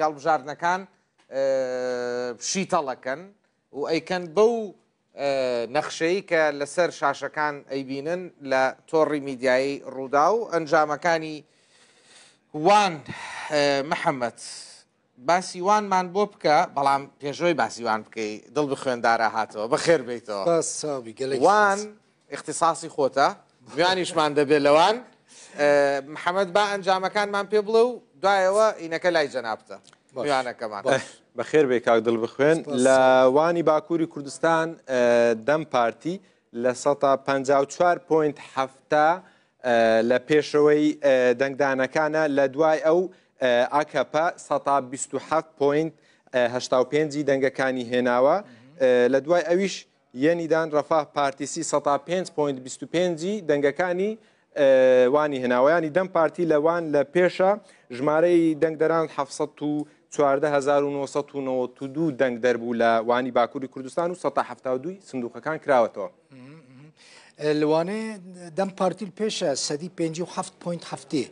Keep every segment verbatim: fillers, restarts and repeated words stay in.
هەڵبژاردنەکان شیتەڵەکەن و ئەیکەن بەو نەخشەی کە لەسەر شاشەکان ئەیبینن لە تۆڕی میدیایی ڕوودا و ئەنجامەکانی وان. محەممەد، باسی وانمان بۆ بکە، بەڵام پێشەوەی باسی وان بکەی، دڵ بخوێندارا هاتەوە، بەخێر بیتەوە. وان اختصاصی خۆتە، میوانیشمان دەبێت لەوان. محەممەد، با ئەنجامەکانمان پێ بڵێ و دوایەوە ئینەکە لای جەنابتە. میوانەکەمان. بەخێر بێ کاک دڵ بخوێن. لە وانی باکووری کوردستان، دەم پارتی لە سەدا پەنجا و چوار پۆینت حەفتا لە پێشەوەی دەنگدانەکانە، لە دوای ئەو ئاکەپە سەدا بیست و حەفت پۆینت هەشتا و پێنجی دەنگەکانی هێناوە. لە دوای ئەویش یەنیدان ڕەفاه پارتیسی سەدا پێنج پۆینت بیست و پێنجی دەنگەکانی وانی هێناوە. یانی دەم پارتی لە وان لە پێشە، ژمارەی دەنگدەران حەفت سەد و چواردە هەزار و نۆ سەد و نەوەد و دوو دەنگدەر بوو لە وانی باکووری کوردستان و سەدا حەفتا و دوو سندوقەکان کراوەتەوە. لە وانێ دەم پارتی پێشە سەدی پێنجی و حەفت پۆینت حەفتێ.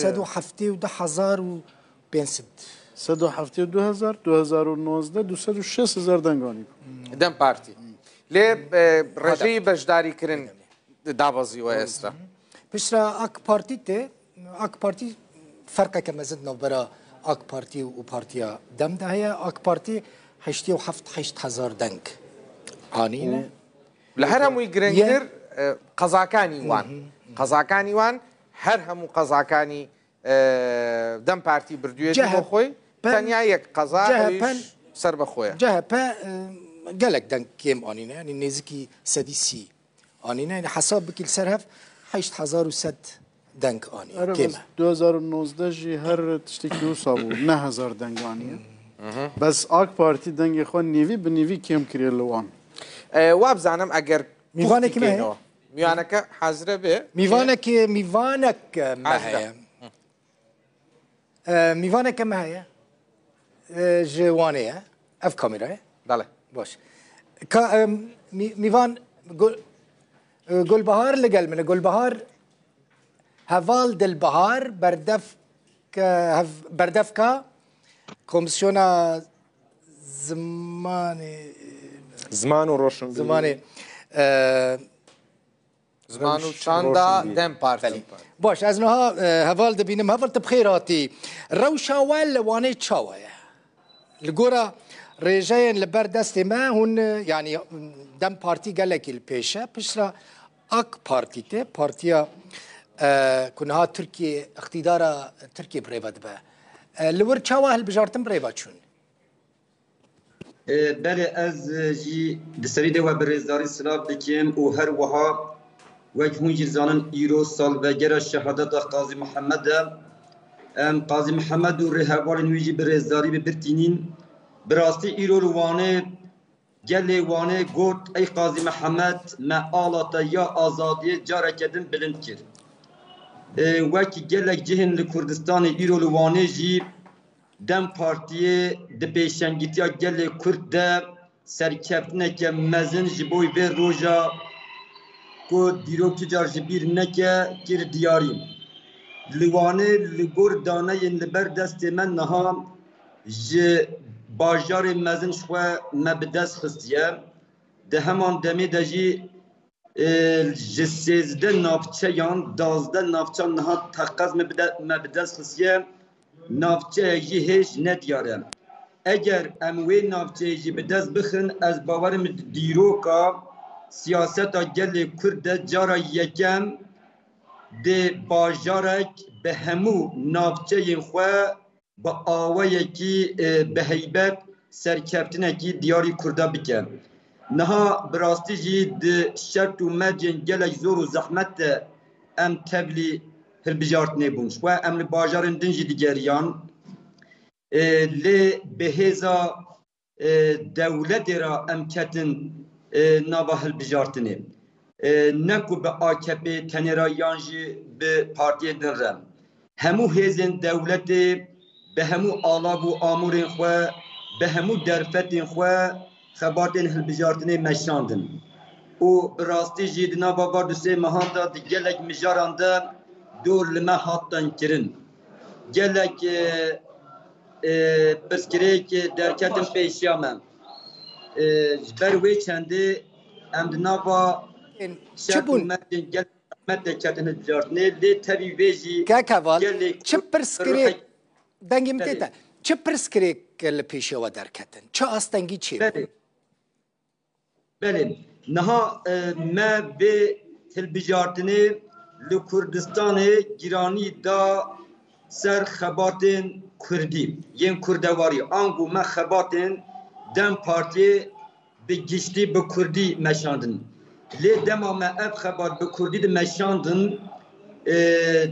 سەد و حەفتێ و دە هەزار و پێنج سەد. سەد و حەفتێ و دو هەزار، دو هەزار و نۆزدە، دوو سەد و شەست هەزار دەنگانی بوو. دەم پارتی لێ ڕێژەی بەشداریکردن دابەزیوە ئێستا. پشترا ئاک پارتی تێ، ئاک پارتی فەرقێکە مەزن ناوبەرە ئاک پارتی و پارتیا دەمدا هەیە. ئاک پارتی هەشتی و حەفت هەشت هەزار دەنگ ئانینە. لە هەر هەمووی گرنگتر قەزاکانی وان، قەزاکانی وان هەر هەموو قەزاکانی دەم پارتی بردوێتی بۆ خۆی، تەنیا یەک قەزا سەر بەخۆیە. جەهەپە گەلک دەنگ کێم ئانینە، ینی نێزیکی سەدی سی ئانینە، ینی حەساب بکی لەسەر هەف هەشت هەزار و سەد دەنگ ئانی کێمە. دو هەزار و نۆزدە ژی هەر تشتێکی وسا بوو، نە هەزار دەنگ ئانیە. بەس ئاک پارتی دەنگی خۆ نیوی بە نیوی کێم کرێ لە وان. وابزانم ئەگەر میوانێکی مەهەیە؟ میوانەکە حازرە بێ. میوانەکی میوانەک مەهەیە. میوانەکە مەهەیە. ژێوانەیە. ئەف کامیرایە. بەڵێ. باش. میوان گولبەهار لەگەل منە. گولبەهار هەڤال دلبەهار بەردەف بەردەفکە کۆمسیۆنا زمانێ زمان و ڕۆشن زمانێ زمان و چاندا دەم پارتی. باش، ez niha heval dibînim. Heval, tu bi xêr hatî. Rewşa we li Wanê çawa ye? Li gora rêjeyên li ber destê me hûn, yanî DEM Partî gelekî li pêş e. Piştre AK Partî tê, partiya ku niha Tirkiye, îqtîdara Tirkiye bi rê ve dibe. Li wir çawa hilbijartin bi rê ve çûn? Belê, ez jî di serî de we bi rêzdarî silav dikim û her wiha wek hûn jî zanin îro salvegera şehadeta Qazî Mihemed e. Em Qazî Mihemed û rêhevalên wî jî bi rêzdarî bi bir tînîn. Bi rastî îro li Wanê gelê Wanê got, ey Qazî Mihemed, me ala te ya azadiyê careke din bilind kir. Wek gelek cihên li Kurdistanê îro li Wanê jî DEM Partiyê di pêşengîtiya gelê Kurd de serkeftineke mezin ji bo vê roja ku dîrok tu car ji bîr neke kir diyarî. Li Wanê li gor daneyên li ber destê me niha ji bajarê mezin ji xwe me bi dest xistiye. Di heman demê de jî ji sêzdeh navçeyan, dazdeh navçeyan niha teqez me bi dest xistiye. Navçeyek jî hêj nediyar e. Eger em wê navçeyê jî bi dest bixin, ez bawerim di dîroka siyaseta gelê Kurd de cara yekem dê bajarek bi hemû navçeyên xwe bi awayekî bi heybet serkeftinekî diyarî Kurda bike. Niha bi rastî jî di şert û mercên gelek zor û zehmet de em tevlî hilbijartinê bûn. Ji xwe em li bajarên din jî digeriyan. Lê bi hêza dewletê re em ketin nava hilbijartinê. Ne ku bi A K P tenê re yan jî bi partiyên din re. Hemû hêzên dewletê bi hemû alav û amûrên xwe, bi hemû derfetên xwe xebatên hilbijartinê meşandin. Û bi rastî jî di nava van du sê mehan de di gelek mijaran de dor li me hat tenkirin. Gelek e, e, pirsgirêk derketin pêşiya me. E, ji ber wê çendê em di nava şert û merdên gelek zehmet derketin hilbijartinê, lê tevî vê jî Kek Heval, gelê çi Kurd pirsgirêk, dengê min tê te, çi pirsgirêk li pêşiya we derketin? Çi astengî çêbû? Belê. Belê, niha e, me vê hilbijartinê li Kurdistanê giranî da ser xebatên Kurdî, yên kurdewarî. Ango me xebatên DEM Partiyê bi giştî bi Kurdî meşandin. Lê dema me ev xebat bi Kurdî dimeşandin, e,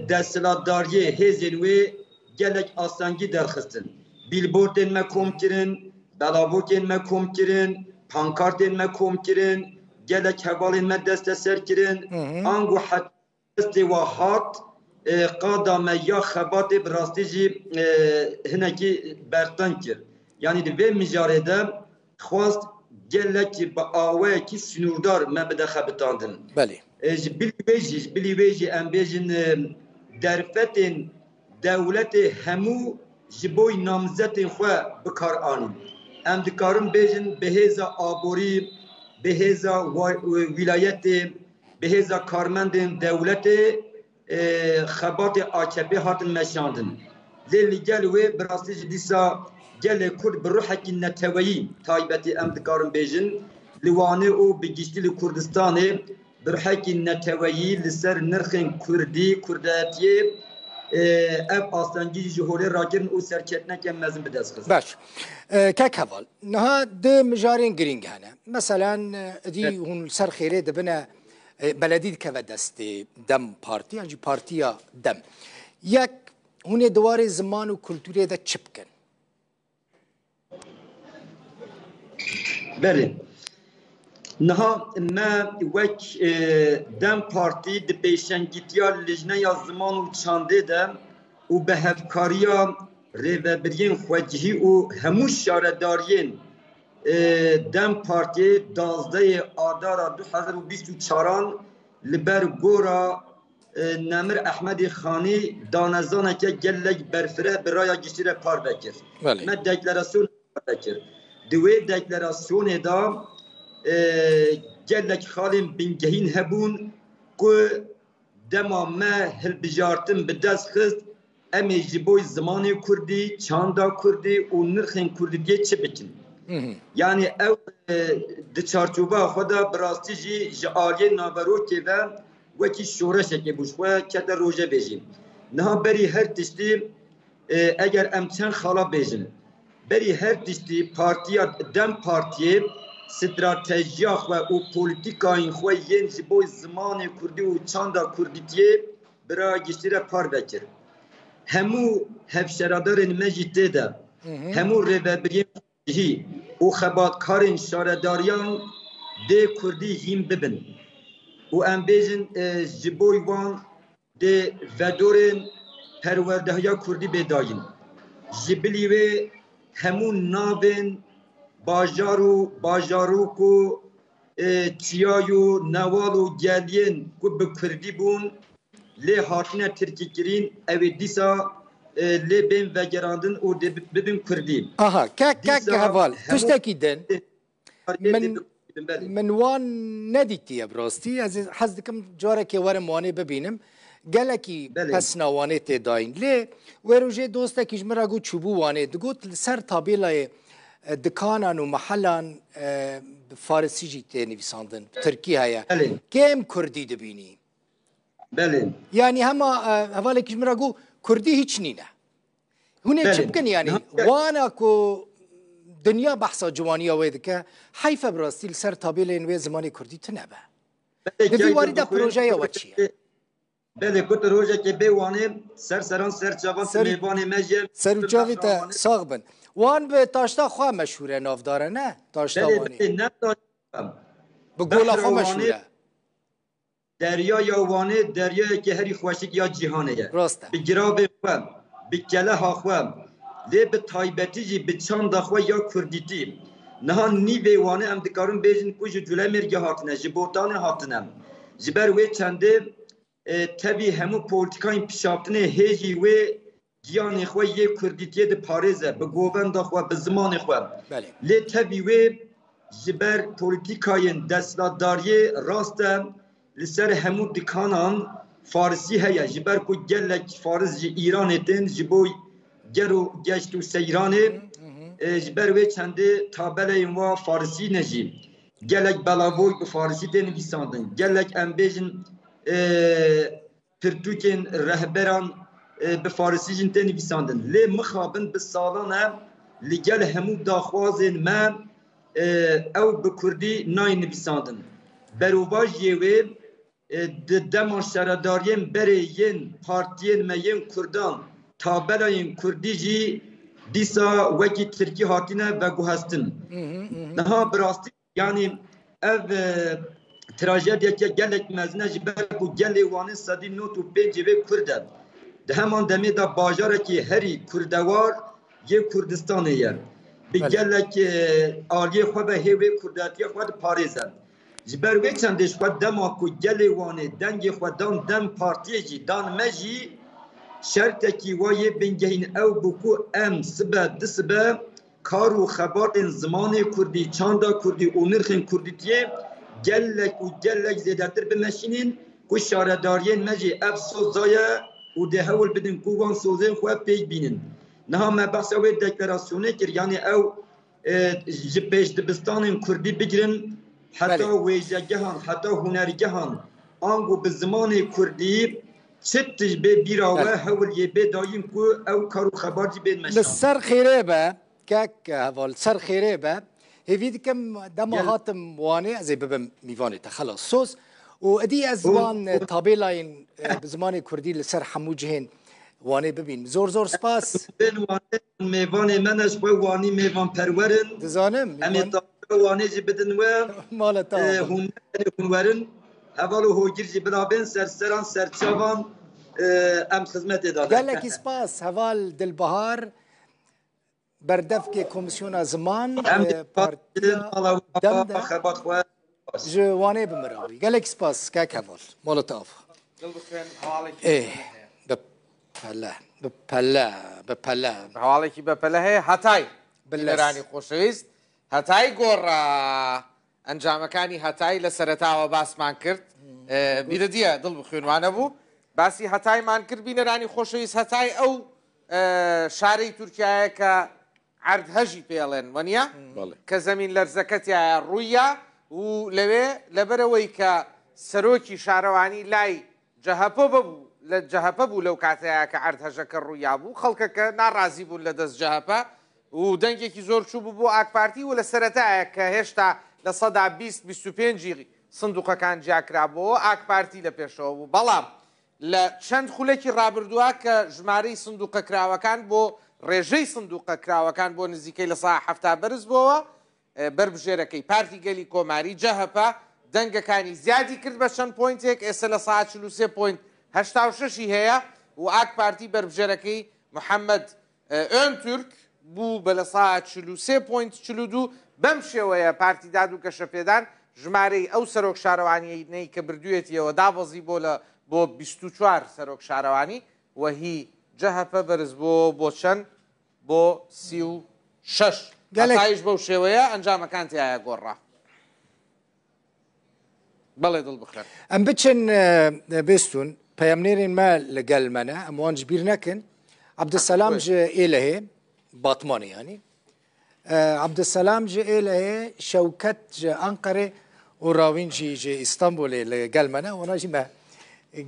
desthilatdariyê hêzên wê gelek astengî derxistin. Bîlbordên me kom kirin, belavokên me kom kirin, pankartên me kom kirin, gelek hevalên me desteser kirin. Hı hı. Ango heta destê wa hat, e, qada me ya xebatê bi rastî jî, e, hinekî berteng kir. Yanî di vê mijarê de xwest gelekî bi awayekî sînordar me bide xebitandin. Belê. E, ji bilî wê jî, ji bilî wê jî em bêjin, e, derfetên dewletê hemû ji bo namzetên xwe bi kar anîn. Em dikarin bêjin bi hêza aborî, bi hêza wa-, wîlayetê, bi hêza karmendên dewletê, e, xebatê A K P hatin meşandin. Lê li gel wê bi rastî jî dîsa gelê Kurd bi ruhekî neteweyî taybetî em dikarin bêjin, li Wanê û bi giştî li Kurdistanê bi ruhekî neteweyî li ser nirxên Kurdî, Kurdayetiyê, e, ev astengî jî ji holê rakirin û serketineke mezin bi dest xist. Baş. E, Kek Heval, niha du mijarên girîng hene. Meselen, e, dî Evet. hûn li ser xêrê dibine, e, beledî dikeve destê DEM Partî, yan jî partiya DEM. Yek, hûn ê di warê ziman û kulturê de çi bikin? Belê. Niha me wek, e, DEM Partî di pêşengîtiya Lijneya Ziman û Çandê de û bi hevkariya rêvebiriyên xwecihî û hemû şaredariyên, e, DEM Partiyê, dazdehê Adara du hezar û bîst û çaran li ber gora, e, Nemir Ehmedê Xanî danezaneke gelek berfireh bi raya giştî re parve kir. Belê. Me deklarasyon parve kir. Di wê deklarasyonê de, e, gelek xalên bingehîn hebûn ku dema me hilbijartin bi dest xist, em ê ji bo zimanê kurdî, çanda kurdî û nirxên kurdîtiyê çi bikin? Hı hı. Yanî ew, e, di çarçoveya xwe de bi rastî jî ji aliyê naverokê ve wekî şoreşekê bû, ji xwe kete rojevê jî. Niha berî her tiştî, e, eger em çend xala bêjin, berî her tiştî partiya DEM Partiyê stratejiya xwe û polîtîkayên xwe yên ji bo zimanê kurdî û çanda kurdîtiyê bi raya giştî re parve kir. Hemû hevşeredarên me jî tê de, Hı hı. hemû rêvebiriyên jî û xebatkarên şaredariyan dê kurdî hîn bibin. Û em bêjin, e, ji bo wan dê vedorên perwerdehiya kurdî bê dayîn. Ji bilî wê hemû navên bajar û bajarok û, e, çiyay û newal û geliyên ku bi kurdî bûn, lê hatine tirkî kirîn, ew ê dîsa, e, lê bên vegerandin û dê bi-, bibin kurdî. Aha, kek, kek Dîsa Heval, hemû tiştekî din. Min, Belê. min wan nedîtiye bi rastî. Ez ê hez dikim carekê werim Wanê bibînim. Gelekî Belê. pesna Wanê tê dayîn. Lê wê rojê dostekî ji min re got çûbû Wanê. Digot li ser tabêlayê, e, dikanan û mehelan, e, bi farisî jî tê nivîsandin. Bi tirkî heye. Belê. Kêm kurdî dibînî. Belê. Yanî hema, e, hevalekî ji min re got, kurdî hiç nîne. Hûn ê çi Belê. bikin yanî? Niha Wana ku dinya behsa ciwaniya wê dike, heyf e bi rastî li ser tabêlên wê zimanê kurdî tune be. Belê, Di vî keyfê warî de bi xwe projeya we çi ye? Belê, ku tu rojekê bê Wanê, ser seran ser çavan tu Ser, mêvanê me jî ye. ser û çavê te Wanê. sax bin. Wan bi taşta xwe meşhûr e, navdar e, ne? Taşta Belê, Wanê. belê, ne taşta. Bi gola Behra xwe meşhûr Wanê. e. Deryaya Wanê deryayeke herî xweşik ya cîhanê ye. Rast e. Bi giravê xwe, bi keleha xwe, lê bi taybetî jî bi çanda xwe ya kurdîtî. Niha nîvê Wanê em dikarin bêjin ku ji Culemêrgê hatine, ji Botanê hatine. Ji ber wê çendê, e, tevî hemû polîtîkayên pişaftinê hêjî wê giyanê xwe yê kurdîtiyê diparêze, bi govenda xwe, bi zimanê xwe. Belê. Lê tevî wê ji ber polîtîkayên desthilatdariyê rast e, li ser hemû dikanan farisî heye. Ji ber ku gelek faris ji Îranê tên, ji bo gero geşt û seyranê, Hı hı. e, ji ber wê çendê tabeleyên wa farisî ne jî. Gelek belavoy bi farisî tê nivîsandin. Gelek, em bêjin, e, pirtûkên rehberan, e, bi farisî jî tên nivîsandin. Lê mixabin bi salan e li gel hemû daxwazên me, e, ew bi kurdî nayên nivîsandin. Berovajiyê wê, e, di dema şaredariyên berê yên partiyên me yên kurdan tabelayên kurdî jî dîsa wekî tirkî hatine veguhestin. Hı hı, hı hı. Niha bi rastî, yanî ev, e, trajediyeke gelek mezin e, ji ber ku gelê Wanê sedî nod û pêncê wê kurd e. Di heman demê de bajarekî herî kurdewar yê Kurdistanê ye. Bi Belê. gelek, e, aliyê xwe ve hê wê kurdatiya xwe diparêze. Ji ber wê çendê ji xwe dema ku gelê Wanê dengê xwe dan DEM Partiyê jî dan me jî, şertekî wa yê bingehîn ew bû ku em sibe di sibe kar û xebatên zimanê kurdî, çanda kurdî û nirxên kurdîtiyê gelek û gelek zêdetir bimeşînin ku şaredariyên me jî ev soz daye û dê hewl bidin ku wan sozên xwe pêk bînin. Niha me behsa wê deklarasyonê kir, yanî ew, e, ji pêşdibistanên kurdî bigirin heta Belê. wêjegehan, heta hunergehan, ango bi zimanê kurdî çi tişt bê bîra we, Belê. hewl yê bê dayîn ku ew kar û xebat jî bên Li meşan. ser xêrê be, kek Heval, li ser xêrê be. Hêvî dikim dema Gel. hatim Wanê ez ê bibim mîvanê te. Xelas, soz. Û edî ez Û, wan, e, tabêlayên, e, bi zimanê kurdî li ser hemû cihên Wanê bibîn. Zor zor spas. Bên Wanê, mêvanê me ne ji xwe Wanî mêvanperwer in. Dizanim, Em ê mîvan- tabe Wanê jî bidin we. Mala te E, ava. hûn, hûn werin. Heval û hogir jî bila bên ser seran, ser çavan, e, em xizmetê de ne. Gelekî spas, Heval Dilbahar. Berdevkê Komîsyona Ziman, Em e, dê Partiya mala we DEM de xebat xwe. Ji Wanê bi min re bûyî. Gelek spas, kek Heval. Mala te ava. Dil bixwin, hevalekî Ê, heye. bi pele, bi pele, bi pele. Hevalekî bepele heye. Hatay. Bi les. Bîneranî xoşewîst. Hatay gora. Encamekani Hatay li seretawa basman kir. Hmm. E, bîrediye dil bixwin wane bû. Basi Hatayman kir, bînerani xoşewîst. Hatay ew, e, şarê Tirkiyeyê ke erdhejî pê elen, weniya? Belê. Ke zemîn lerzeketiye rûya û lewê leberewey ke serokî şarewani lay C H P bû, li C H P bû lew kateya ke erdhejeke rûya bû. Xelkeke narazî bûn li dest C H P û dengekî zor çû bû bo AK Partî û li seretaya ke hêşta li seda bîst, bîst û pêncî sinduqekan ciya kira bo, AK Partî li pêşewe bû. Belam li çend xulekî rabirdûa ke jimarey sinduqe kirawekan bo, rêjey sinduqe kirawekan bo nizîkey li seda hefta beriz bowe, e, berbijêrekey Partî Gelî Komarî, C H P, dengekani ziyadî kir be çend pointêk, êse li seda çil û sê point heşta û şeşî heye û AK Partî berbijêrekey Muhammed, e, Öntürk bû be li seda çil û sê point çil û du. Bem şêweye Partî Dad û Geşepêdan jimarey ew serok şarewaniyey ney ke birdûyetiyewe dabezî bo li, bo bîst û çar serok şarewanî, wehî C H P beriz bo, bo çend? Bo sî û şeş. Gelek Hatayî ji bo şêweye encamekan tiyaya gora. Belê dil bixir. Em biçin, e, Bêstûn, peyamnêrên me li gel me ne, em wan ji bîr nekin. Abdulselam Buyur. ji Êlihê, Batmanê yanî. E, Abdulselam ji Êlihê, Şewket ji Anqerê û Rawîn jî ji Îstanbulê li gel me ne. Wana jî me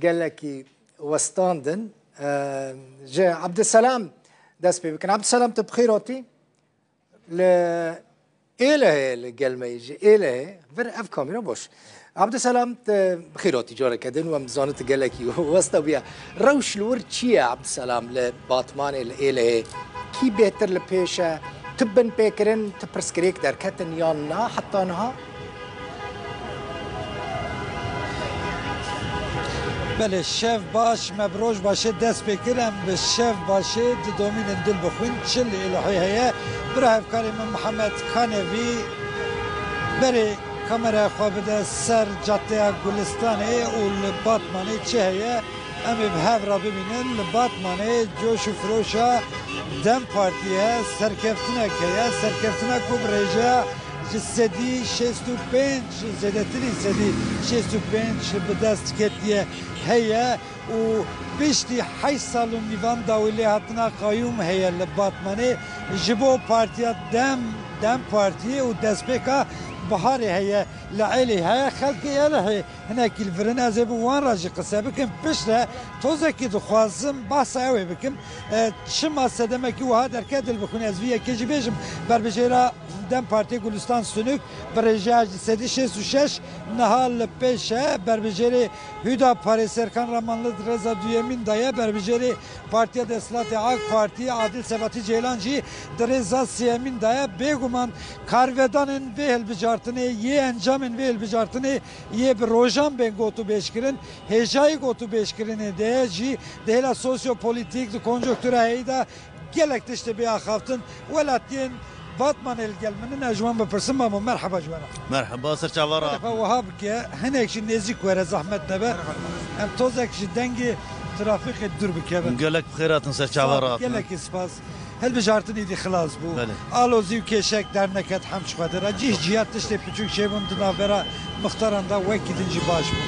gelekî westandin. E, ji Abdulselam dest pê bikin. Abdulselam, tu bi xêr hatî? Li Êlihê li gel me yî, ji Êlihê vir ev kamîra boş. Abdulselam, te bi xêr hatî careke din, we em zanin tu gelekî westa bûye. Rewş li wir çi ye Abdulselam li Batmanê, li Êlihê? Kî bêhtir li pêş e? Tu binpêkirin, tu pirsgirêk derketin yan na heta niha? Belê, şev baş, me bi roj başê dest pê kir, em bi şev başê didomînin dil bixwin, çi li Êlihê heye. Bira hevkarê min Mihemed Kanevî berê kameraya xwe bide ser caddeya Gulistanê û li Batmanê çi heye. Em ê bi hev re bibînin, li Batmanê coş û firoşa DEM Partiyê serkeftinek heye, serkeftinek ku bi rêjeya ji sedî şêst û pênc, zêdetirî sedî şêst û pênc bi dest ketiye heye û piştî heşt sal û nîvan dawî lê hatina qayûm heye li Batmanê. Ji bo partiya DEM, DEM Partiyê û destpêka biharê heye li Êlihê heye. Xelkê Êlihê hinekî li vir in, ez ê bi wan re jî qise bikim. Piştre tozekî dixwazim behsa ew ê bikim. E, çima sedemekî wiha derket, dilbixwîn ez vî yekê jî bêjim. Berbijêra DEM Partiyê Gulistan Sunuk bi rêjeya ji sedî şêst û şeş niha li pêş e. Berbijêrê HUDA Parê Serkan Ramanlı di rêza duyemîn de ye. Berbijêrê Partiya Desthilatê AK Partî Adil Sebatî Ceylan jî di rêza sêyemîn de ye. Bêguman karvedanên vê hilbijartinê, yê encamên vê hilbijartinê yê bi rojan bên gotûbêjkirin, hêjayî gotûbêjkirinê de ye jî di hêla sosyopolitîk, di konjonktura heyî de gelek tiştê bê axaftin. Welatiyên Batmanê li gel min in, ez ji wan bipirsim, mamo, merheba ji we re. Merheba, ser çava re. Merheba, wiha bike, hinek jî nêzîk were, zehmet nebe. Em tozek ji dengê trafîkê dûr bikevin. Gelek bi xêr hatin, ser çava re hatin. Gelekî spas. Hilbijartinî dî xilas bû. Belê. Alozî û kêşek derneket hem ji xwe de re. Cih ciya tiştê piçûk çêbûn di navbera mixtaran de, wekî din jî baş bû.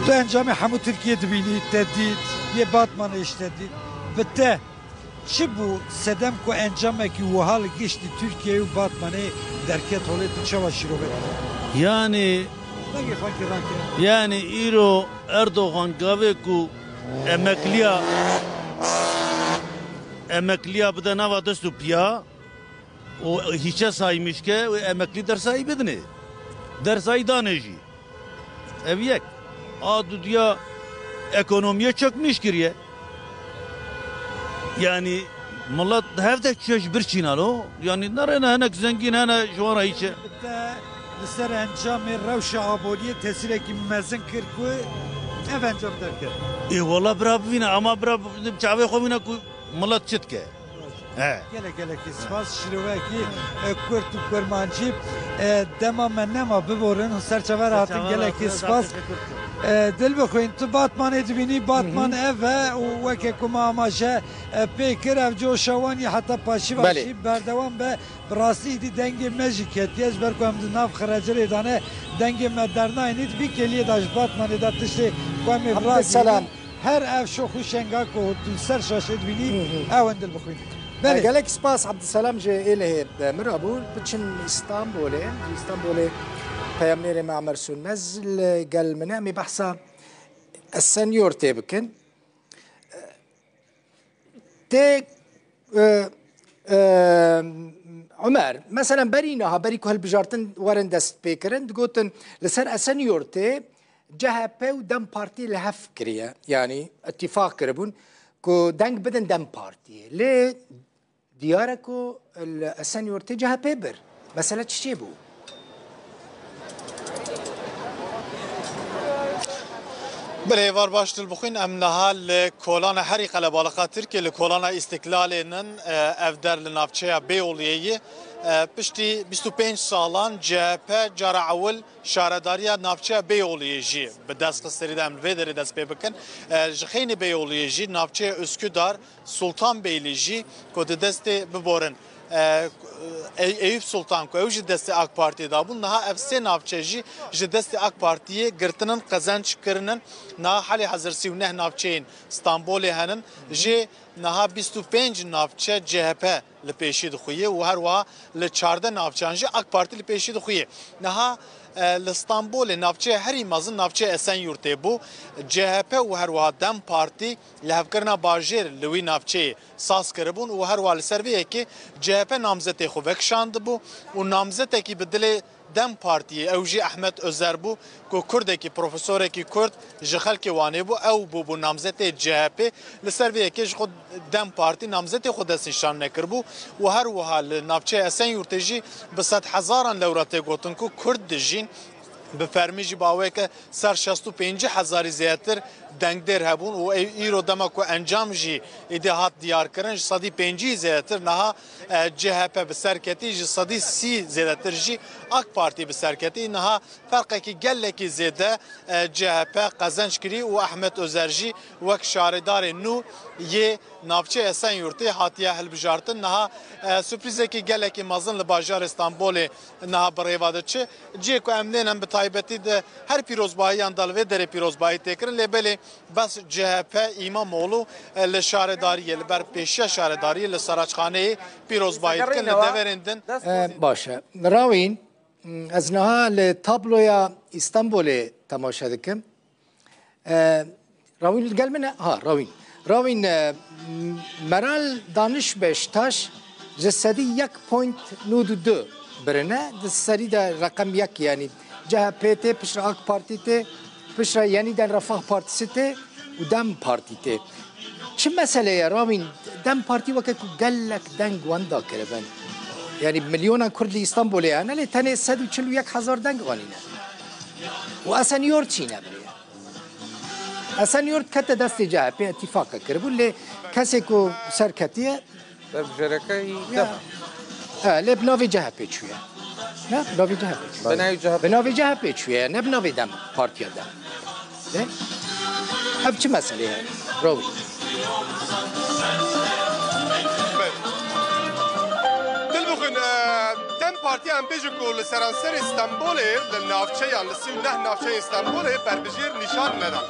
Tu encamê hemû Tirkiyê dibînî, te dît, yê Batmanê jî te dît. Bi te çi bû sedem ku encamekî wiha li giştî Tirkiyeyê û Batmanê derket holê, tu çawa şîrove dikî? Yanî, Dengê xwe girran kir. Yanî îro Erdogan gavê ku emekliya, emekliya bide nava dest û piya û hîçe saymış ke û emeklî dersayî bidinê. Dersayî danê jî. Ev yek. A dudiya ekonomiyê çökmüş kiriye. Yanî milet hev de çeş birçîna lo. Yanî nerêne hinek zengîn hene ji wan re hîçe. Te li ser encamê rewşa aboriyê tesîrekî mezin kir ku ev encam derket. Ê wala bira bivîne, ama bira bi çavê xwe bîne ku milet çi dike. He. Gelek gelekî spas, şîroveyekî, e, kurt û kurmancî. E, dema me nema biborin, ser çava re hatin, gelekî spas. E, dil bixwîn, tu Batmanê dibînî, Batman ev e û weke ku me amaje, e, pê kir, ev coşa wan yê heta paşî ve jî berdewam be. Bi rastî îdî dengê me jî ketiye, ji ber ku em di nav xiracirê de ne, dengê me dernayê nît, vî kêliyê de ji Batmanê de tiştê ku em ê Abdulselam. Her ev şox û şenga ku tu li ser şaşê dibînî, ew in dil bixwîn. Belê. Gelek spas Abdulselam ji Êlihê, e, min re bû. Biçin Îstanbulê. Ji Îstanbulê peyamnêrê me Amer Sönmez li gel min e. Em ê behsa Esenyurtê bikin. Tê, e, e, Omer, meselen berî niha, berî ku hilbijartin werin dest pê kirin, digotin li ser Esenyurtê C H P û DEM Partî li hev kiriye, yanî îtîfaq kiribûn ku deng bidin DEM Partiyê. Lê diyar e ku li Esenyurtê C H P bir. Mesele çi çêbû? Belê, êvar baş dilbixwîn, em niha li kolana herî qelebaliqa Tirkiyê, li kolana Îstiklalê nin, e, ev der li navçeya Bêoliyê ye. E, piştî bîst û pênc salan C H P cara ewil şaredariya navçeya Bêoliyê jî bi dest xist. Serî de em li vê derê dest pê bikin. E, ji xeynî Bêoliyê jî navçeya Üsküdar, Sultanbeyli jî ku di destê biborin, e, Ey-, Eyüp Sultan ku ew jî destê AK Partiyê de bûn, niha ev sê navçe jî ji destê AK Partiyê girtinin, qezenc kirinin. Niha helê hezir sî û neh navçeyên Stenbolê henin. Jê niha bîst û pênc navçe C H P li pêşî dixuye û her wiha li çardeh navçeyan jî AK Partî li pêşî dixuye. Niha, e, li Stenbolê navçeya herî mezin navçeya Esenyurtê bû. C H P û her wiha DEM Partî lihevkirina bajêr li wî navçeyê saz kiribûn û her wiha li ser vê yekê C H P namzetê xwe vekişandibû û namzetekî bi dilê DEM Partiyê, ew jî Ehmed Özer bû ku kurdekî, profesorekî kurd ji xelkê Wanê bû, ew bûbû namzetê C H P. Li ser vê yekê ji xwe DEM Partî namzetê xwe destnîşan nekiribû û her wiha li navçeya Esenyurtê jî bi sedhezaran lewra tê gotin ku kurd dijîn. Bi fermî jî bi aweke ser şêst û pêncî hezarî zêdetir dengdêr hebûn û ew îro dema ku encam jî êdî hat diyarkirin, ji sedî pêncî zêdetir niha, e, C H P bi ser ketî, ji sedî sî zêdetir jî AK Partî bi ser ketî. Niha ferqekî gelekî zêde, e, C H P qezenc kirî û Ehmed Ozer jî wek şaredarê nû yê navçeyê Esenyurtê hatiye hilbijartin. Niha, e, surprîzekî gelekî mezin li bajarê Stenbolê niha bi rêva diçe. Cihê ku em nên em bi taybetî di her pîrozbahiyan de li vê derê pîrozbahî tê kirin, lê belê bes C H P, Îmamoğlu, e, li şaredariyê, li ber pêşiya şaredariyê li Saraçxaneyê pîrozbahî dikin, li deverên din. E, baş e. Rawîn, ez niha li tabloya Îstanbulê temaşe dikim. E, Rawîn li gel min e? Ha, Rawîn. Rawîn, e, Meral Daniş Beştaş ji sedî yek point nod û du birine. Di serî de reqem yek, yanî C H P tê, piştre AK Partî tê, piştre Yeniden Refah Partisi tê û DEM Partî tê. Çi mesele ye Rawîn? DEM Partî weke ku gelek deng wan dakiribin. Yanî milyonan Kurd li Îstanbulê hene, lê tenê sed û çil û yek hezar deng anîne. Û Esenyurt çîne biriye. Esenyurt kete destê C H P, îtîfaqek kiribû, lê kesê ku ser ketiye, berbijêreke yî ya. DEM e. He, lê bi navê C H P çûye. Ne, bi navê C H P çûye. Bi navê C H P. Bi navê C H P çûye, ne bi navê DEM, Partiya DEM. Ne? Ev çi meselê ye? Rawî. Dil bixwin, e, DEM Partiya em bêjin ku li seranserê Stenbolê, li navçeyan, li sî û neh navçeyên Stenbolê berbijêr nîşan nedan.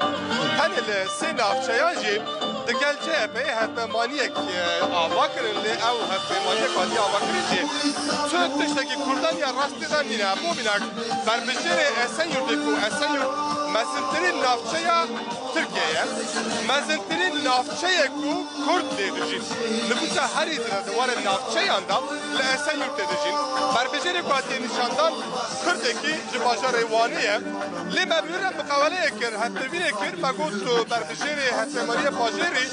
Tenê li sê navçeyan jî digel C H P'ê hevpemaniyek, e, ava kirin, lê ew hevpemaniyek hatiye ava kirin jî tu tiştekî Kurdan ya rast tê de nîne. Bo mînak, berbijêrê Esenyurtê ku Esenyurt mezintirîn navçeya Tirkiye ye. Mezintirîn navçeyê ku Kurd lê dijîn. Nifûsa herî zêde di warê navçeyan de li Esenyurtê dijîn. Berbijêrê ku hatiye nîşandan Kurdekî ji bajarê Wanê ye. Lê me bi wî re miqaweleyek kir, hevpeyvînê kir, me got, tu berbijêrê hevpeymaniyê bajêrî,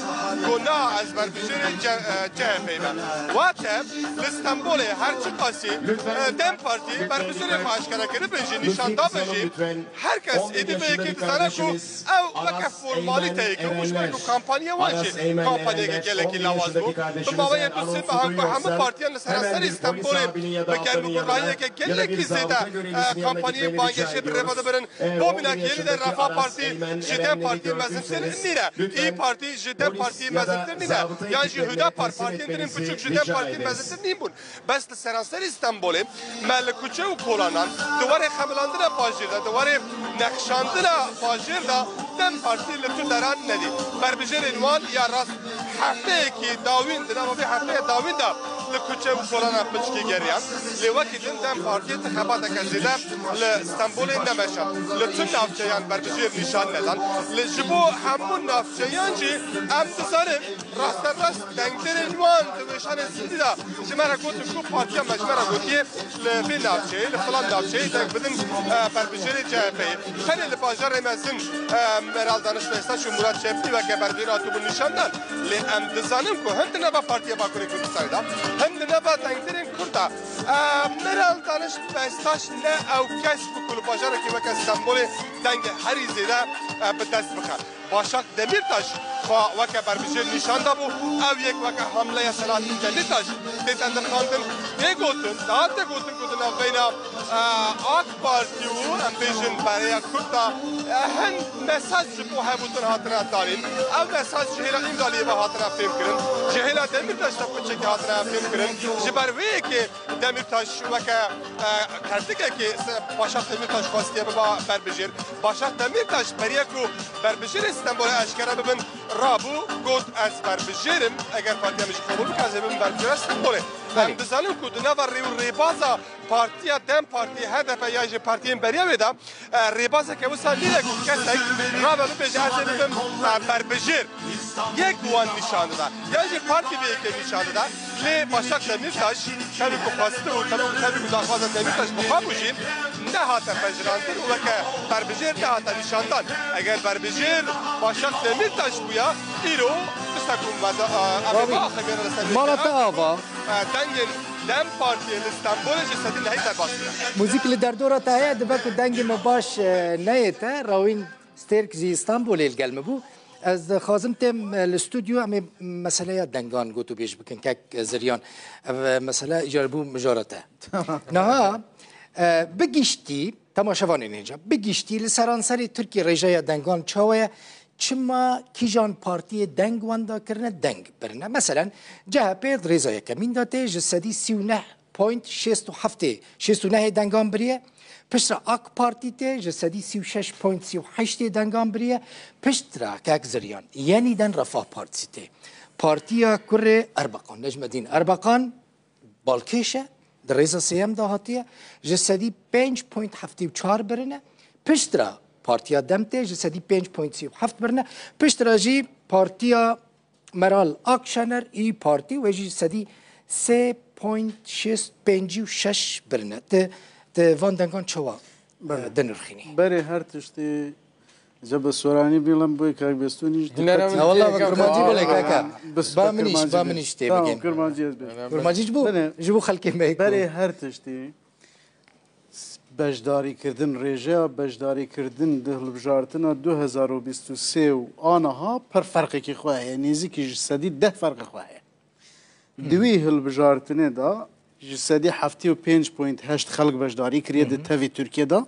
got, na, ez berbijêrê C-, e, C H P'ê me. Wate, li Stenbolê her çiqasî, e, DEM Partî berbijêrê xwe eşkere kiribin jî, nîşan dabin jî, her kes êdî vê yekê dizane ku ew weke formalîteyek û ji ber ku kampanya wan jî kampanyayeke gelekî lawaz bû. Bi maweyê du sê mehan ku hemû partiyan li seranserê Stenbolê bi germgurahiyeke gelekî zêde, e, kampanyayê bangehişê bi rêve dibirin. Bo mînak, Yeniden Refah Partî ji DEM Partiyê mezintir nîne. İYİ Parti ji DEM Partiyê mezintir nîne. Yan jî Hüdapar, partiyên din ên biçûk ji DEM Partiyê mezintir nîn bûn. Bes li seranserê Stenbolê me li kuçe û kolanan, di warê xemilandina bajêr de, di warê nexşandina bajêr de DEM Partî li tu deran nedî. Berbijêrên wan ya rast hefteyekî dawîn, di nava vê hefteya dawîn de li kuçe û kolanan piçkî geriyan. Lê wekî din DEM Partiyê ti xebateke zêde li Stenbolê nemeşand. Li tu navçeyan berbijêr nîşan nedan. Li ji bo hemû navçeyan jî em dizanin, rasterast dengdêrên wan di weşanên zindî de ji me re gotin ku partiya me ji me re gotiye li vê navçeyê, li filan navçeyê deng bidin, e, berbijêrê C H P'ê. Tenê li bajarê mezin, e, Meral Daniş Beştaş û Murat Şefî weke berbijêr hatibûn nîşandan. Lê em dizanin ku him di nava Partiya Bakurê Kurdistanê de, him di nava dengdêrên Kurd de, e, Meral Daniş Beştaş ne ew kes bû ku li bajarekî weke Stenbolê dengê herî zêde, e, bi dest bixe. Başak Demîrtaş xwe weke berbijêr nîşan dabû. Ew yek weke hamleya Selahattin Demîrtaş tê tendirxandin. Tê gotin, daha tê gotin ku di navbeyna, e, AK Partî û, em bêjin, Bereya Kurd de, e, hin mesaj ji bo hevûtin hatine danîn. Ev mesaj ji hêla Îmraliyê ve hatine fêmkirin. Ji hêla Demîrtaş de piçekî hatine fêmkirin. Ji ber vê yekê Demîrtaş weke, e, kertikekê se-, Başak Demîrtaş xwestiye biba berbijêr. Başak Demîrtaş beriya ku berbijêrê Stenbolê eşkere bibin, rabû, got, ez berbijêr im, eger partiya min ji xwe bike, ez ê bibim berbijêra Stenbolê. Em dizanin ku di nava rê û rêbaza partiya DEM Partî, H D P yan jî partiyên beriya wê de, e, rêbazeke wisa nîne ku kesek rabe bibêje, ez ê bibim, e, berbijêr. Yek wan nîşan dida. Yan jî partî vê yekê nîşan dida. Lê Başak Demîrtaş, tevî ku xwestibû, tevî, tevî ku daxwaza Demîrtaş bi xwe bû jî, nehate pejirandin û weke berbijêr nehate nîşandan. Eger berbijêr Başak Demîrtaş bûya, îro tişta ku me da, e, em ê biaxivînin li ser vê mala te ava. E, dengên DEM Partiyê li Stenbolê ji sedî nehî derbas bûne. Muzîk li derdora te heye, dibe ku dengê me baş, e, neyê te, Rawîn Stêrk ji Îstanbulê li gel min bû. Ez dixwazim têm, e, li stûdyo em ê meseleya dengan gotûbêj bikin, kek Ziryan. Ev, e, mesele îcar bû mijara te. Niha, e, bi giştî, temaşevanên hêja, bi giştî li seranserê Tirkiyê rêjeya dengan çawa ye? Çima kîjan partiyê deng wenda kirine, deng birine? Meselen, C H P di rêza yekemîn de tê, ji sedî sî û neh point şêst û heftê, şêst û nehê dengan biriye. Piştre AK Partî tê, ji sedî sî û şeş point sî û heştê dengan biriye. Piştre kek Ziryan, Yenîden Refah Partisi tê. Partiya kurê Erbakan, Necmedîn Erbakan, balkêş e, di rêza sêyem de hatiye, ji sedî pênc point heftê û çar birine. Piştre Partiya Dem tê, ji sedî pênc point sî û heft birine. Piştre jî Partiya Meral Akşener, İYİ Parti, wê jî sedî sê point şêst pêncî û şeş birine. Ti, ti van dengan çawa, Belê. e, dinirxînî? Berê her tiştî Cebe Soranî bîlim bû, kak Bestûnî ji Hine dikkatî. Ya wallah, kurmancî bile kaka. Bes, Ba min îş, kurmancî ba bê. Min îş tê Tamam, bigên. Kurmancî ez bê. Kurmancî ji bo, Bene. ji bo xelkê me yê ku Berê her tiştî beşdarîkirdin, rêjeya beşdarîkirdin di hilbijartina du hezar û bîst û sê û aniha pir ferqekî xwe heye. Nêzîkî ji sedî deh ferqê xwe heye. Di wî hilbijartinê de ji sedî heftê û pênc point heşt xelk beşdarî kiriye di tevî Tirkiye de.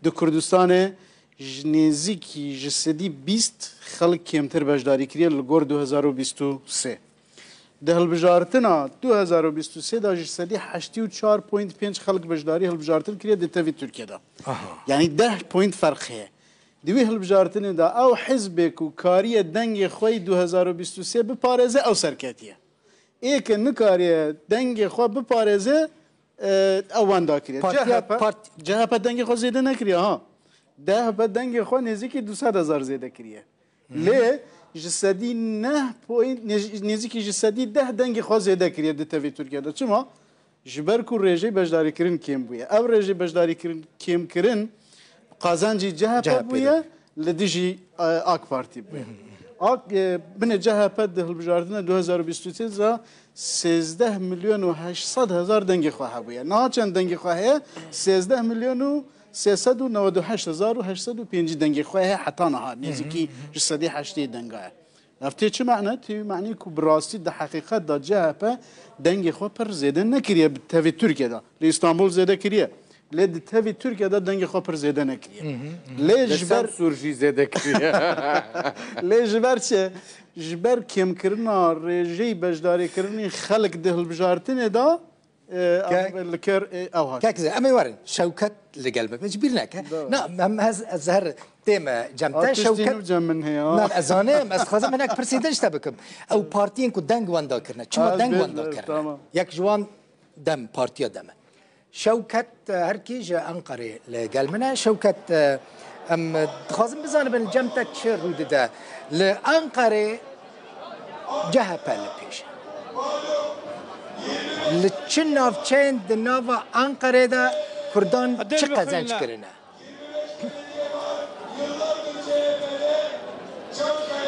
Di Kurdistanê ji nêzîkî ji sedî bîst xelk kêmtir beşdarî kiriye li gor du hezar û bîst û sê. Di hilbijartina du hezar û bîst û sê de ji sedî heştê û çar point pênc xelk beşdarî hilbijartin kiriye di tevî Tirkiye de. Aha. Yanî deh point ferq heye. Di wî hilbijartinê de ew hizbê ku kariye dengê xwe yî du hezar û bîst û sê biparêze, ew serketiye. Ê ke nikariye dengê xwe biparêze, e, ew wenda kiriye. Partiya C H P, part- C H P dengê xwe zêde nekiriye ha. D H P dengê xwe nêzîkî du sed hezar zêde kiriye. Lê ji sedî neh point, nêz-, nêzîkî ji sedî deh dengê xwe zêde kiriye di tevî Tirkiye de. Çima? Ji ber ku rêjeyê beşdarîkirin kêm bûye. Ev rêjeyê beşdarîkirin kêmkirin qazencî C H P C H P bûye, de. Li dijî, e, AK Partî bûye. Hı hı. AK, e, binê C H P di hilbijartina du hezar û bîst û sê de sêzdeh milyon û heşt sed hezar dengê xwe hebûye. Niha çend dengê xwe heye? Sêzdeh milyon û sê sed û newed û heşt hezar û heşt sed û pêncî dengê xwe heye heta niha. Hı hı. Nêzîkî ji sedî heştê denga ye. Ev tê çi mane? Tê wî manî ku bi rastî di heqîqet de C H P dengê xwe pir zêde nekiriye bi tevî Tirkiye de. Li Îstanbul zêde kiriye. Lê di tevî Tirkiye de dengê xwe pir zêde nekiriye. Hı hı, hı hı. Lê Li ji ber Semsûr jî zêde kiriye. Lê ji ber çi? Ji ber kêmkirina rêjeyî beşdarîkirinî xelk di hilbijartinê de, e, Ke- ev li ker, e, ew hat. Kek Zehir, em ê werin. Şewket li gel me be. Ji bîr neke. Doğru. Na, em ez, ez her têm, e, cem te. Artist Şewket nû cem min heye, ha. Na, ez zanim, ez dixwazim hinek pirsê din ji te bikim. Ew partiyên ku deng wenda kirine. Çima Ha, ez deng bê-, wenda kirine? Tamam. Yek ji wan Dem, Partiya Dem e. Şewket, e, Herkî ji Enqerê li gel min e. Şewket, e, em dixwazin bizanibin li cem te çi rû dide. Li Enqerê C H P li pêş e. Li çi navçeyên di nava Enqerê de Kurdan çi qezenc kirine?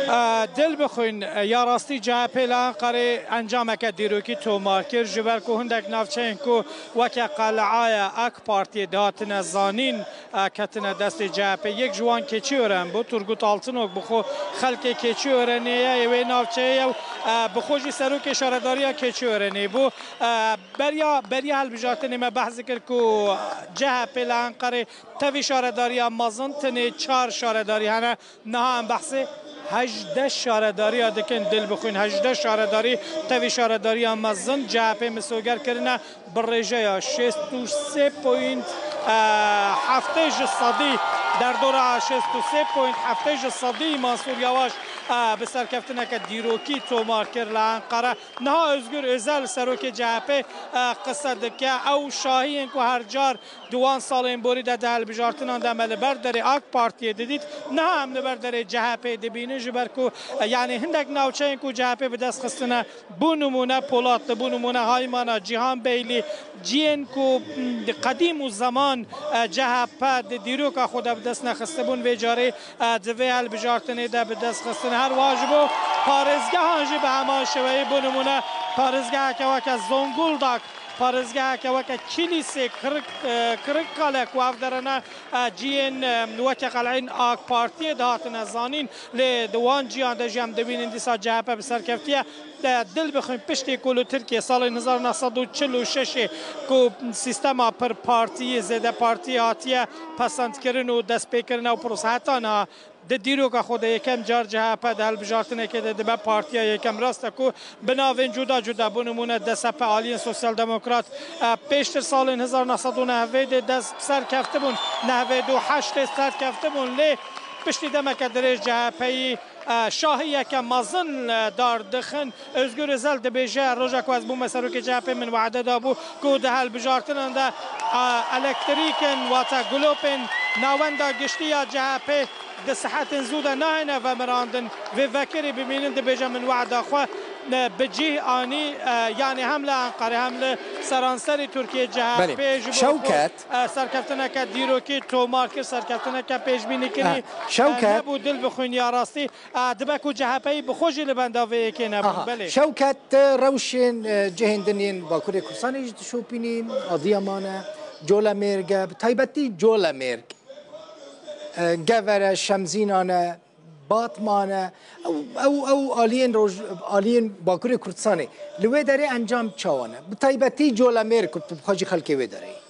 E, dil bixwîn, e, ya rastî C H P li Enqerê encameke dîrokî tomar kir, ji ber ku hindek navçeyên ku weke qeleaya AK Partiyê dihatine zanîn, e, ketine destê C H P. Yek ji wan Keçiören bû, Turgut Altınok bi xwe xelkê Keçiörenê ye, yê wê navçeyê ye û, e, bi xwe jî serokê şaredariya Keçiörenê bû. E, beriya, beriya hilbijartinê me behs dikir ku C H P li Enqerê Tevî şaredariya mezin tenê çar şaredarî hene. Niha em behsê hejdeh şaredariya dikin, dil bixwîn. Hejdeh şaredarî tevî şaredariya mezin C H P misoger kirine bi rêjeya şêst û sê point heftê ji sedî, derdora şêst û sê point heftê ji sedî Mansûr Yavaş, e, bi serkeftineke dîrokî tomar kir li Enqere. Niha Özgür Özel, serokê C H P, e, qise dike. Ew şahiyên ku her car Di wan salên borî de di hilbijartinan de me li ber derê AK Partiyê didît. Niha em li ber derê C H P dibînin, ji ber ku, e, yanî hindek navçeyên ku C H P bi dest xistine, bû nimûne Polatlı, bû nimûne Haymana, Cîhanbeylî, ciyên ku, m, di qedîm û zeman, e, C H P di dîroka xwe de bi dest nexistibûn, vê carê, e, di vê hilbijartinê de bi dest xistine. Her wiha ji bo parêzgehan jî bi heman şêweyê, bû nimûne parêzgeheke weke Zonguldak, Parêzgeheke weke Kîlîsê Kirik-, e, Kirikkale ku ev derene, e, ciyên, e, weke qeleyên AK Partiyê dihatine zanîn, lê di wan ciyan de jî em dibînin dîsa C H P bi serkeftiye, e, dil bixwin piştî ku li Tirkiyê salên hezar neh sed û çil û şeş ê ku sîstema pir partiyî, zêde partiyî hatiye pesendkirin û destpêkirin ew pros heta niha Di dîroka xwe de yekem car C H P di hilbijartinekê de dibe partiya yekem. Rast e ku bi navên cuda cuda, bo nimûne D S P aliyên Sosyal Demokrat, e, pêştir salên hezar neh sed û nehvê de dest bi ser keftibûn, nehvê du heştê ser keftibûn, lê piştî demeke dirêj C H P'yî, e, şahiyeke mezin, e, dar dixin. Özgür Özel dibêje, roja ku ez bûme serokê C H P min wade dabû ku di hilbijartinan de, e, elektrîkin, wate gulopên navenda giştî ya C H P di sihetên zû de nahêne vemirandin. Vê vekirî bimînin dibêje min wada xwe, e, bi cih anî, e, yanî hem li Enqerê hem li seranserî Tirkiyê Belê. C H P ji bo xwe, Şewket. e, serkeftineke dîrokî tomar kir, serkeftineke pêşbînî kirî, Ha, e, Şewket. nebû dil bixwîn ya rastî. E, dibe ku C H P'yî bi xwe jî li benda vê yekê nebûn. Aha. Belê. Şewket, e, rewşên, e, cihên din yên Bakurê Kurdistanê jî dişopînî, Adiyaman e, Colemêrg e, bi taybetî Colemêrg. E, Gever e, Şemzînan e, Batman e, ew, ew, ew aliyên roj-, aliyên Bakurê Kurdistanê. Li wê derê encam çawa ne? Bi taybetî Colemêrg ku tu bi xwe jî xelkê wê derê yî.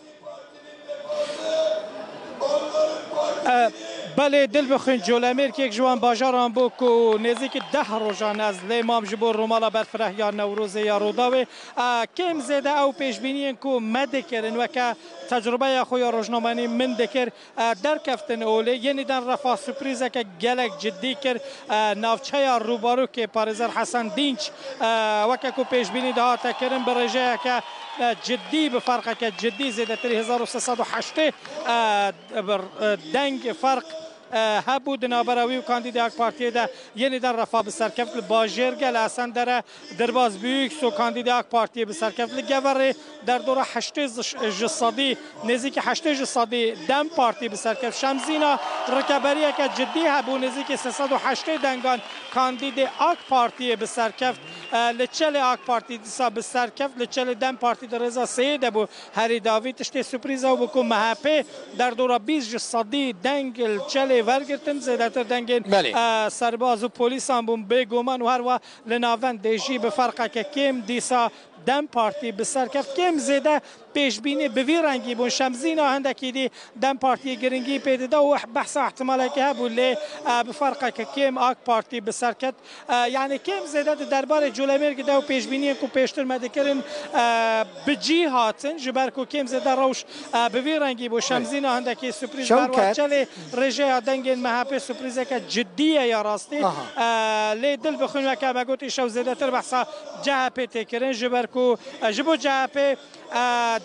E, belê, dil bixwîn, Colemêrg yek ji wan bajaran bû ku nêzîkî deh rojan ez lê mam ji bo Romala Berfireh ya Newrozê ya Rûdawê. E, kêm zêde ew pêşbîniyên ku me dikirin, weke tecrubeya xwe ya rojnamevanî min dikir, e, derkeftin olê. Yenîden Refah surprîzeke gelek cidî kir. E, navçeya Rûbarûkê parêzer Hesen Dînç, e, weke ku pêşbînî dihate kirin, bi rêjeyeke, e, cidî, bi ferqeke cidî, zêdetirî hezar û sê sed û heştê, e, bir, e, deng ferq, e, hebû di navbera wî û kandîdê AK Partiyê de. Yenîden Refah bi serkeft li Bajêrge, li Esendere, Dirbas Büyüksu kandîdê AK Partiyê bi serkeft li Geverê, derdora heştê ji sedî, nêzîkî heştê ji sedî DEM Partî bi serkeft. Şemzîna rikeberiyeke cidî hebû, nêzîkî sê sed û heştê dengan kandîdê AK Partiyê bi serkeft, e, li Çelê AK Partî dîsa bi serkeft, li Çelê DEM Partî di rêza sêyê de bû. Herî dawî tiştê surprîza bû ku M H P derdora bîst ji sedî deng li Çelê wergirtin, zêdetir dengên, Belê. e, serbaz û polîsan bûn. Bêguman û herwa li navendê jî bi ferqeke kêm dîsa DEM Partî bi serkeft. Kêm zêde pêşbînî bi vî rengî bûn. Şemzîna hindekî dî DEM Partiyê giringî pê dida û behsa ihtimalekê hebû, lê, e, bi ferqeke kêm AK Partî bi serket. E, yanî kêm zêde di derbarê Colemêrgê de û pêşbîniyên ku pêştir me dikirin, e, bi cî hatin, ji ber ku kêm zêde rewş, e, bi vî rengî bû. Şemzîna hindekî surprîz, Şewket. Berwa Çelê rêjeya dengên M H P surprîzeke cidî ye ya rastî. Aha. E, lê dil bixwîn, weke me got, îşew zêdetir behsa C H P tê kirin, ji ber ku, e, ji bo C H P, e,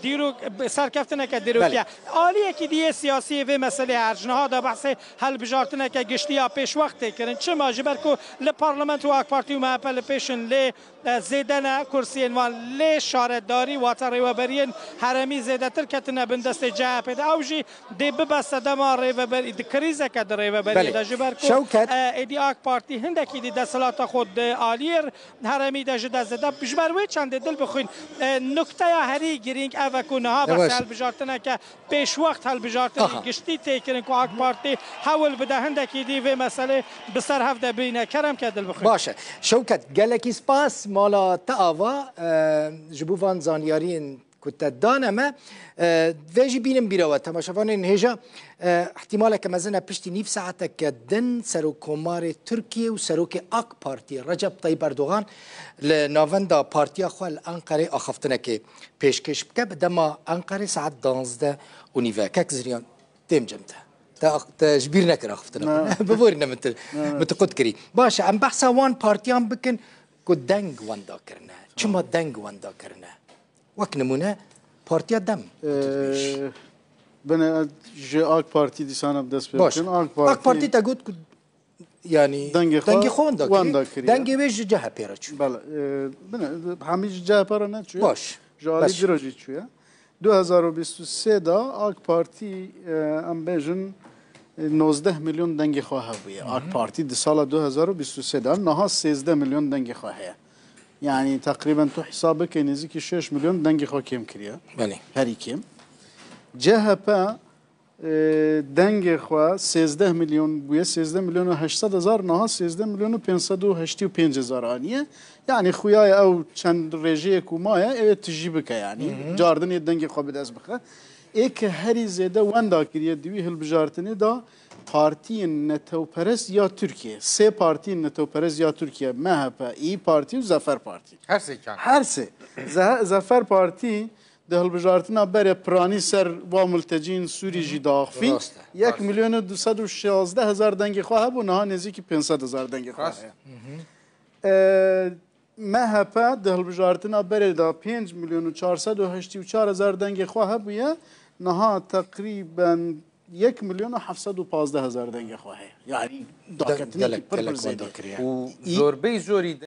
dîrok, serkeftineke dîrokî ye. Belê. Aliyekî dî yê siyasî yê vê meselê her ji niha de behsê hilbijartineke giştî ya pêşwext tê kirin. Çima? Ji ber ku li parlamento AK Partî û M H P li pêş in, lê, e, zêde ne kursiyên wan, lê şaredarî, wate rêweberiyên herêmî zêdetir ketine bin destê C H P de. Ew jî dê bibe sedema rêveberî, di krîzeke di rêveberiyê Belê. de, ji ber ku, Şewket. e, êdî AK Partî hindekî dî desthilata xwe di aliyê herêmî de ji dest dide. Ji ber wê çendê dil bixwîn, e, nukteya herî girîng ev e ku niha Yavaş. behsa hilbijartineke pêşwext, hilbijartinên Aha. giştî tê kirin ku AK Partî hewl bide hindekî dî vê meselê bi ser hev de bîne. Kerem ke dil bixwîn. Baş e. Şewket, gelekî spas, mala te ava, e, ji bo van zanyariyên ku te dane me. E, vê jî bînin bîra we, temaşevanên hêja, e, ihtimaleke mezin e piştî nîv saeteke din Serokkomarê Tirkiyê û Serokê AK Partiyê Recep Tayyip Erdogan li navenda partiya xwe li Enqerê axaftinekê pêşkêş bike. Bi dema Enqerê saet danzdeh û nîve. Kek Ziryan, têm cem te. Te ax-, te ji bîr nekir axaftina xwe. Ne. Biborîne min tu, Ne, ne. min tu qut kirî. Baş e, em behsa wan partiyan bikin ku deng wenda kirine. Çima deng wenda kirine? Wek nimûne Partiya DEM. Ee, bine, ji AK Partî dîsana bi dest pê Baş. bikin. AK Partî, AK Partî te got ku, yanî, Dengê xwe dengê xwe wenda wenda kiriye. kiriye. Dengê wê ji C H P re çû. Bele, e, bine, hemî ji C H P re neçûye. Baş. Ji alî Baş. Diro jî çûye. Du hezar û bîst û sê de AK Partî, e, em bêjin, e, nozdeh milyon dengê xwe hebûye. Hı hı. AK Partî di sala du hezar û bîst û sê de niha sêzdeh milyon dengê xwe heye. Yani teqrîben tu hesab bike nêzîkî şeş milyon dengê xwe kêm kiriye. Belê. Herî kêm. C H P e, dengê xwe sêzdeh milyon bûye, sêzdeh milyon û heşt sed hezar, niha sêzdeh milyon û pênc sed û heştê û pênc hezar aniye. Yani xuya ye ew çend rêjeyek û maye, ew ê tijî bike yani. Cardinê dengê xwe bi dest bixe. Ê ke herî zêde wenda kiriye di wî hilbijartinê de partiyên netewperest ya Tirkiye. Sê partiyên netewperest ya Tirkiye, M H P, İYİ Parti û Zafer Parti. Her sêkan. Her sê. Ze- Zafer Parti di hilbijartina berê piranî ser va multecîn Sûrî jî diaxivî. Rast e. Yek milyon û du sed û şazdeh hezar dengê xwe hebû, niha nêzîkî pênc sed hezar dengê xwe Rast. heye. E, M H P di hilbijartina berê de pênc milyon û çar sed û heştê û çar hezar dengê xwe hebûye, niha teqrîben yek milyon û heft sed û pazdeh hezar dengê xwe heye. Yani daketinekî Gelek, pir pir gelek zêde. wenda kiriye. Û İYİ- zorbey zorî